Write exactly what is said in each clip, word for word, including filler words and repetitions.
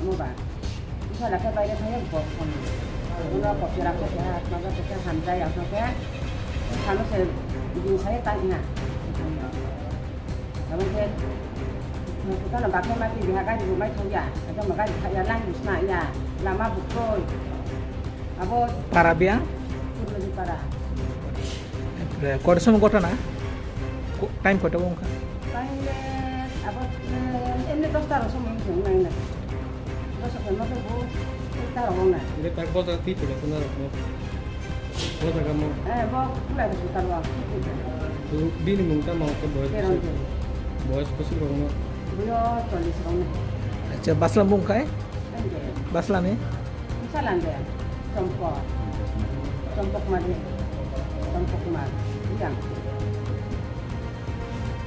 Mo ba. Wngkha da khe baire thangwi bo phone. Uno kok jora khe keha, asma khe keha hamjai, asma khe. Sano se bini sai tang ya. Abo khe, kita na bakhe ma ti biha gari bo mai thang ya. Abo ma gari thang ya, lang bisna ya. Lama bukroi. Abo para biya? Purno di para. Kota somo gotona? Ko-, time kota wngkha? Time le abo, eh, emni dosta rok somo wngkha, wngkha, wngkha. Dosta rok no to bo, ekta rok wngkha. Ile tak bosa ti pele sona rok mo. Bosa ka mo. Eh, bo, kulai bosa ka mo. To bini mung tamo ke boyos. Teron te. Boyos kusi rok mo. Boyo chollis rok no. Acha, basla mung khai? Ande. Basla ni? Salande, Chompo, Chompo Kumar, Chompo Kumar, yang.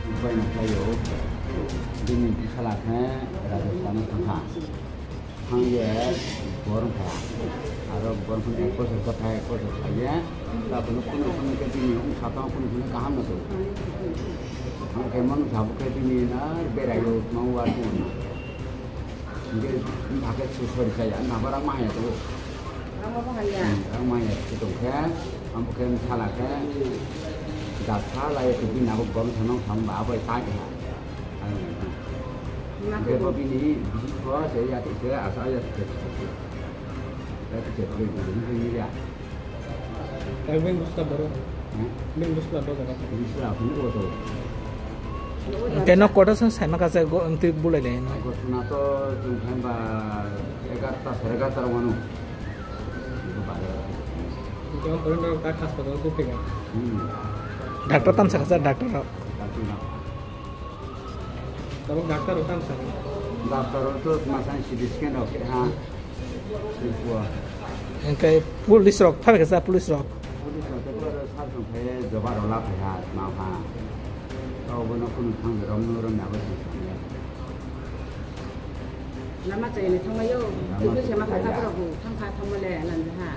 Upai na khlaio, bini bwsala khe Rajasthan o thangkha. Thangye bor wngkha. Aro bor wngkha ek bosor khe thai, ek bosor thaiye. Tabukno kunu kunu khe bini wngkha tong, kunu kunu kaham no tongo. Ang khe mano sabo khe bini na beraio, tma uar tongma. Hingke bini hakhe su sori chaya, nabara maya tongo. Ang bo haya. Hmm, ang maya se tongkhe, ang bo khe sala khe, da sala ya bini abo gom sanang sang ba abo ta khe ha. Ang na. Hingke bo bini bisi ko se ya se asa ya se. Ya se se ya. Tei beng bwsla borok? Hmm? Beng bwsla bo jaga. Bwsla phunuk bo to. Tei nok kotor song saima kasa go, twi bulai le no. Gotna to chwng khan ba egarta, sare egarta rok mano. Jom porno ta hospital ko pega. Hmm. Doctor tam sakasa doctor rok. Doctor rok. Tabuk doctor rok tamo saka? Doctor rok to masa C T scan rok khe ha. Sui kua. Hingke police rok, phabe kasa police rok. Police rok to koro sar song khe joba rok la phai ha, ma ha. Tao bono kunu thang rom no rom na bo song song ya. Lama chayani thangmayo, Lama twi se ma chayani. Kha borok bo thang kha thangma le nan ha.